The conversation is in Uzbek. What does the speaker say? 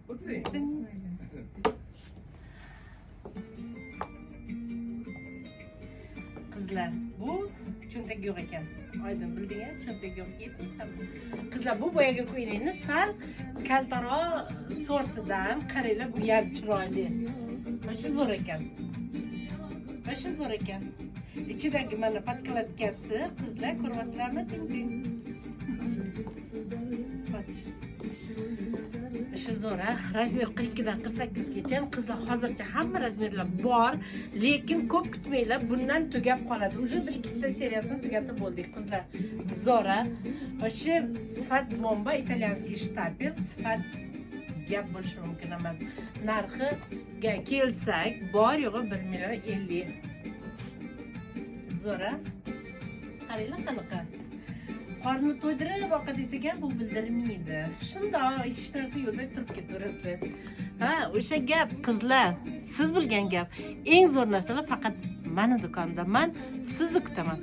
O'tiring. Qizlar, bu cho'ntak yo'q ekan. Oydin, bilding a, cho'ntak yo'q. Yetmaysanmi? Qizlar, bu boyagi ko'ylakni sal kaltaroq sortidan qaranglar, bu ham chiroyli. Вообще zo'r ekan. Вообще zo'r ekan. Ichidagi mana подкладка si, qizlar, ko'ryapsizlarmi? Ting ting. Soch. Ishi zo'r, a? Размер 42 dan 48 gacha. Qizlar, hozircha hamma размер lar bor, lekin ko'p kutmanglar, bundan tugab qoladi. Уже bir ikkita seriyasini tugatib bo'ldik, qizlar. Zo'r, a? Вообще sifat bomba, итальянский штапель, sifat gap bo'lishi mumkin emas. Narxiga kelsak, bor yo'g'i 1 million 50. Zo'r, a? Qaranglar qanaqa. Qorni to'ydirib oqa desak ham bu bildirmaydi. Shundoq hech narsa yo'qdek turib ketaverasizlar. Ha, o'sha gap, qizlar, siz bilgan gap. Eng zo'r narsalar faqat mani do'konda. Man sizni kutaman.